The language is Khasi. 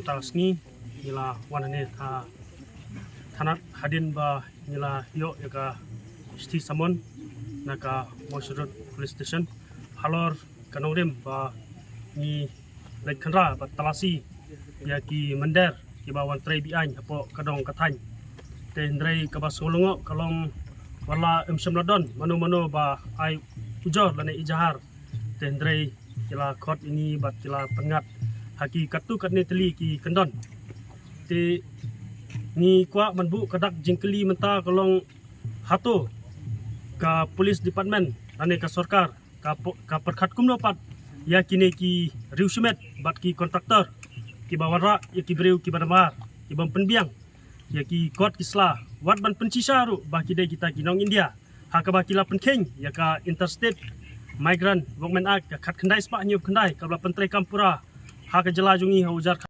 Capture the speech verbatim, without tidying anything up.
Tang sngi ngi la wan hangne ha thanat hadien ba ngi la ïoh ïa ka shithi summon na ka Mawshynrut Police Station halor ka nongrim ba ngi leit khynra bad talasi ïa ki mynder kiba wan trei be-aiñ hapoh ka dong ka thaiñ. Te hynrei kaba sngewlyngngoh ka long wat la ym shym la don mano mano ba ai ujor lane ijahar. Te hynrei ki la khot ïa ngi bad ki la pynngat ha ki katto katne tylli ki kyndon. Te ngi kwah ban buh ka dak jingkylli mynta ka long, hato ka police department lane ka sorkar ka po-, ka pyrkhat kumno pat ïa kine ki riew shimet bad ki kontraktor kiba wanrah ïa ki briew kiba namar, kiba ym pynbiang ïa ki kot ki sla, wat ban pynshisha ruh ba ki dei kita ki nong India, ha kaba ki la pynkheiñ ïa ka Interstate Migrant Workmen Act ka khatkhyndai spah hynñiewphew khyndai kaba la pyntreikam pura ha ka jylla jong ngi ha u Jharkhand.